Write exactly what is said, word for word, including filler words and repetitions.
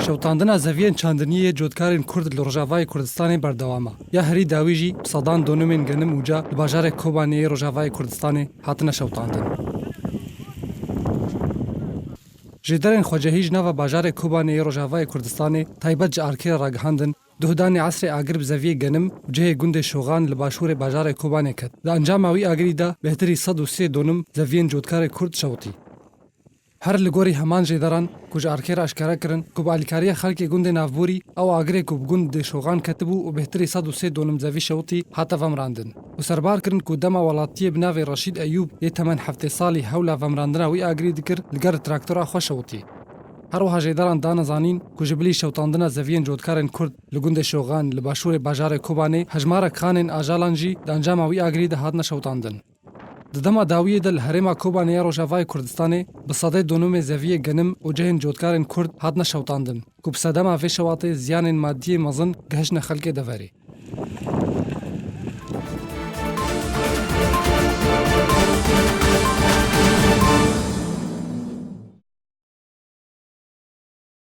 Şewtandina zeviyên çandiniyê yê cotkarên Kurd li Rojavayê Kurdistanê berdewam e. Ya herî dawî jî bi sedan donumên genim û ca li bajarê Kobanê yê Rojavayê Kurdistanê hatine şewtandin. Jêderên xwecehî ji nava bajarê Kobanê yê Rojavayê Kurdistanê taybet ji Arkê re ragihandin, duhdanê esrê agir bi zeviyê genim û cihê gundê Şoxan li başûrê bajarê Kobanê ket. Di encama wî agirî de bêhtirî sed û sê donum zeviyên cotkarê Kurd şewitî. Her li gorî heman jêderan ku ji Arkê re eşkere kirin ku bi alîkariya xelkê gundê navborî ew agirê ku bi gundê Şoxan ketibû û bêhtirî sed û sê donum zevî şewitî hate vemirandin û serbar kirin ku dema welatiyê bi navê Reşîd Eyûb yê temen heftê salî hewla vemirandina wî agirî dikir li gel traktora xwe şewitî. Her wiha jêderan dane zanîn ku ji bilî şewtandina zeviyên cotkarên Kurd li gundê Şoxan li başûrê bajarê Kobanê hejmarek xanên ajalan jî di encama wî agirî de hatine şewtandin. Di dema dawiyê de li herêma Kobanê ya Rojavayê Kurdistanê bi sedê donumê zeviyê genim û cihên cotkarên Kurd hatine şewtandin ku bi sedema vê şewatê ziyanên madiyê mezin gihiştine xelkê deverê.